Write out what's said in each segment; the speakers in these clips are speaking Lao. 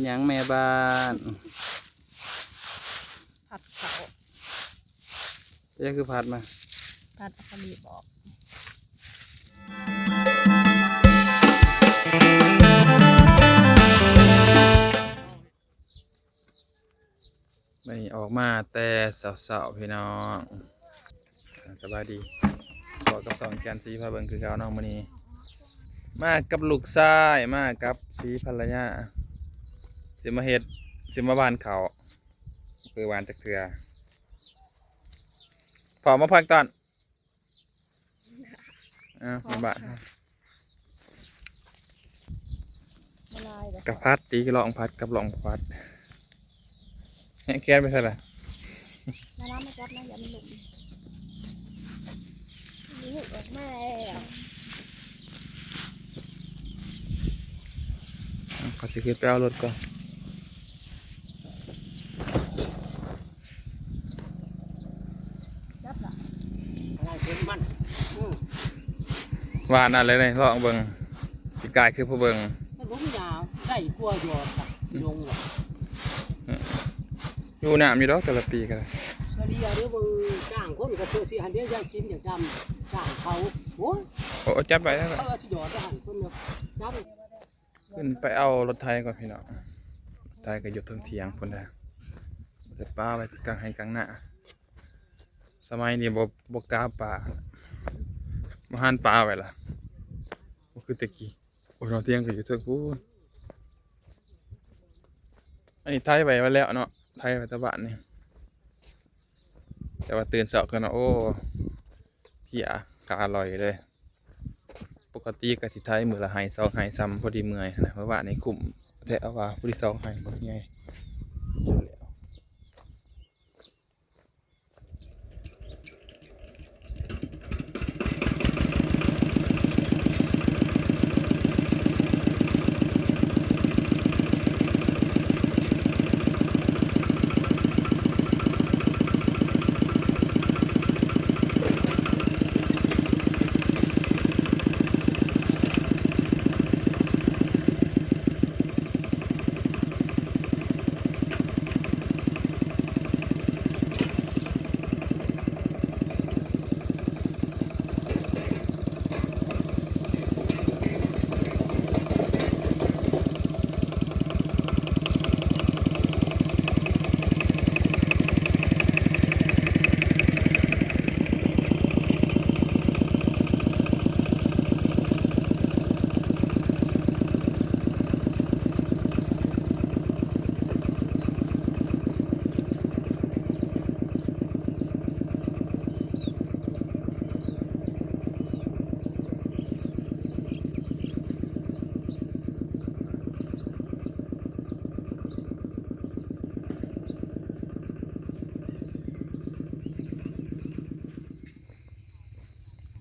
ຫຍັງແມ່ບ້ານ? ຜັດເຂົ້າ. ເຈົ້າຄືຜັດມາ? ຜັດເອົາຂະໜີບອອກ. ມື້ນີ້ອອກມາແຕ່ເຊົ້າໆ ພີ່ນ້ອງ. ສະບາຍດີ ພໍ້ກັບຊ່ອງແກ່ນສີພາເບິ່ງຄືເກົ່າເນາະ. ມື້ນີ້ມາກັບລູກຊາຍ ມາກັບສີພັນລະຍາ ຊິມາເຮັດ ຊິມາຫວ່ານເຂົ້າ ບໍ່ເຄີຍຫວ່ານຈັກເທື່ອ. ພໍ່ມາພັກຕອນ ອ້າວ ແມ່ບ້ານ ບໍ່ຫຼາຍດອກ ກະພັດຕິ ລອງພັດກັບລອງພັດ. ແຮງແກນໄປໃສລະ? ມານຳມາຈັບນະ ຢ່າມັນຫຼຸດ. ນີ້ອອກມາແລ້ວ. ເຂົາຊິຂຶ້ນໄປເອົາລົດກ່ອນ. ຈັບລະ ໄລ່ເຫັນມັນ. ອື ວ່ານັ້ນແຫຼະນີ້ ລອງເບິ່ງ ປີກາຍຄືຜູ້ເບິ່ງ ມັນບໍ່ມີໜາວ ໄດ້ກວ່າຢອດລະ ອື ລົງວ່າ. ອື ຢູ່ນ້ຳຢູ່ດອກ ແຕ່ລະປີກໍໄດ້ ສະເລ່ຍເດີ້. ເບິ່ງຈ້າງຄົນກໍເພື່ອຊິຫັ້ນເດ້ ຢ່າງຊິນຢ່າງຈຳ ຈ້າງເຂົາ. ໂອ້ຍ ໂອ້ ຈັບໄວ້ແລ້ວ ເຂົາຊິຢອດໄດ້ຫັ້ນ ຄົນເນາະ ຈັບ. ຂຶ້ນໄປເອົາລົດໄຖກ່ອນພີ່ນ້ອງ ລົດໄຖກໍຢູ່ເທິງຖຽງພຸ້ນແຫຼະ ຈະປະໄວ້ກາງໄຮ່ກາງນາ. ສະໄໝນີ້ບໍ່ ບໍ່ກ້າປະ ບໍ່ຫັນປະໄວ້ລະ ບໍ່ຄືແຕ່ກີ້. ໂອ້ຍ ເນາະ ຖຽງກໍຢູ່ເທິງພຸ້ນ. ອັນນີ້ໄຖໄວ້ ໄວ້ແລ້ວເນາະ ໄຖໄວ້ແຕ່ບ້ານນີ້ ແຕ່ວ່າຕື່ນເຊົ້າຂຶ້ນມາ ໂອ້ ເພຍ ຂາລອຍເລີຍ. ປົກກະຕິກໍຊິໄຖມື້ລະໄຮ່ສອງໄຮ່ ຊ່ຳພໍດີເມື່ອຍຫັ້ນນະ. ເມື່ອວານນີ້ຄຸ້ມແທ້ ເອົາວ່າພໍດີສອງໄຮ່ ບັກໃຫຍ່.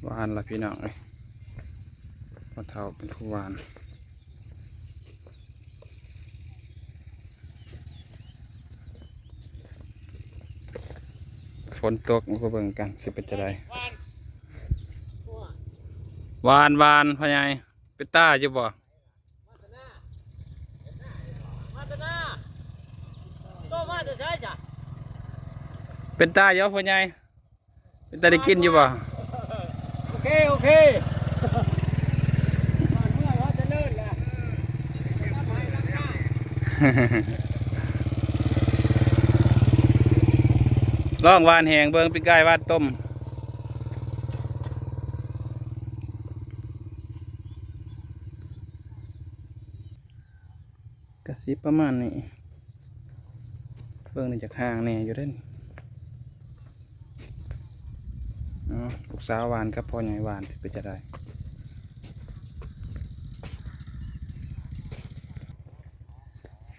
ຫວ່ານລະພີ່ນ້ອງເອີຍ ພໍ່ເຖົ້າເປັນຜູ້ຫວ່ານ. ຝົນຕົກ ມາເບິ່ງກັນຊິເປັນຈັ່ງໃດ. ຫວ່ານ ຫວ່ານ ພໍ່ໃຫຍ່ ເປັນຕາຢູ່ບໍ່? ເປັນຕາຢູ່ບໍ່ ພໍ່ໃຫຍ່? ເປັນຕາໄດ້ກິນຢູ່ບໍ່? ໂອເຄ ໂອເຄ ລອງຫວ່ານແຫ້ງເບິ່ງ ປີກາຍຫວ່ານຕົ້ມ. ກະຊິປະມານນີ້ ເບິ່ງນີ້ຈະຫ່າງແດ່ຢູ່ເດ້. ເອົາ ລູກສາວຫວ່ານກັບພໍ່ໃຫຍ່ຫວ່ານ ຊິເປັນຈັ່ງໃດ?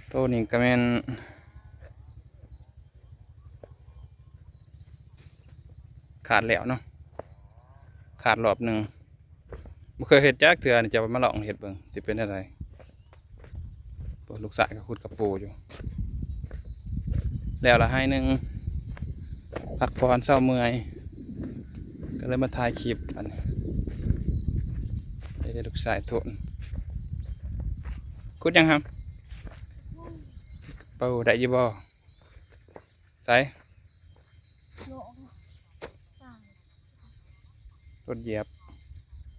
ໂຕນີ້ກະແມ່ນ ຂາດແລ້ວເນາະ ຂາດລອບໜຶ່ງ ບໍ່ເຄີຍເຮັດຈັກເທື່ອ ຈະມາລອງເຮັດເບິ່ງ ຊິເປັນແນວໃດ. ໂອ້ ລູກຊາຍກໍຂຸດກະປູຢູ່ ແລ້ວລະໄຮ່ໜຶ່ງ ພັກຜ່ອນເຊົາເມື່ອຍ ກໍເລີຍມາຖ່າຍຄລິບອັນນີ້. ເອີ ລູກຊາຍໂທນ ຂຸດຫຍັງຫຳ? ເອົາ ໄດ້ຢູ່ບໍ່? ໃສ? ລົງ ລົດຢຽບ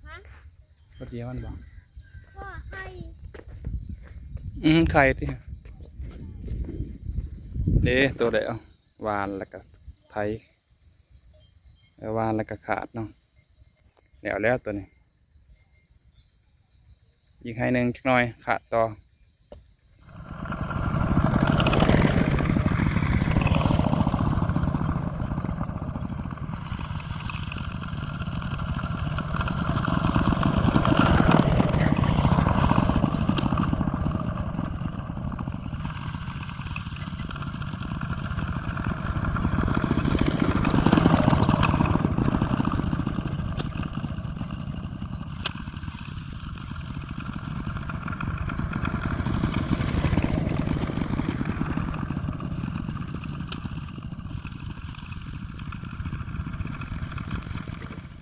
ຮະ? ລົດຢຽບມັນບໍ່? ວ່າໄຂ່ ອືມ ໄຂ່ຕິ ເດ້ ໂຕໄດ້ ເອົາ ຫວ່ານແລ້ວກະໄຖ ເອີ ຫວ່ານແລ້ວກະຄາດເນາະ ແລ້ວ ແລ້ວໂຕນີ້ ອີກໄຮ່ໜຶ່ງຈັກໜ່ອຍ ຄາດຕໍ່.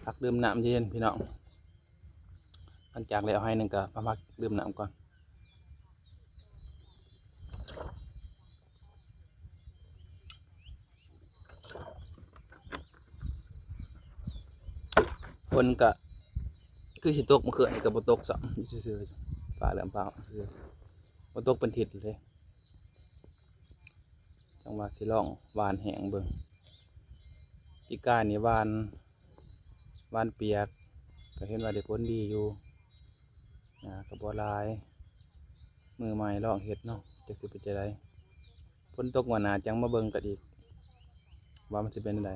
ພັກດື່ມນ້ຳເຢັນພີ່ນ້ອງ ຫຼັງຈາກແລ້ວໄຮ່ໜຶ່ງກະມາພັກດື່ມນ້ຳກ່ອນ. ຝົນກະຄືຊິຕົກ ມື້ຄືນນີ້ກະບໍ່ຕົກຊ້ຳ ຢູ່ຊື່ໆ ຟ້າເຫຼື້ອມຟ້າ ບໍ່ຕົກເປັນທິດເລີຍ. ຈັ່ງວ່າຊິລອງຫວ່ານແຫ້ງເບິ່ງ ປີກາຍນີ້ຫວ່ານ ຫວ່ານປຽກ ກະເຫັນວ່າໄດ້ຜົນດີຢູ່ ນາກະບໍ່ຫຼາຍ ມືໃໝ່ລອງເຮັດເນາະ ຈັກຊິເປັນຈັ່ງໃດ ຝົນຕົກງວດໜ້າຈັ່ງມາເບິ່ງກັນອີກ ວ່າມັນຊິເປັນຈັ່ງໃດ.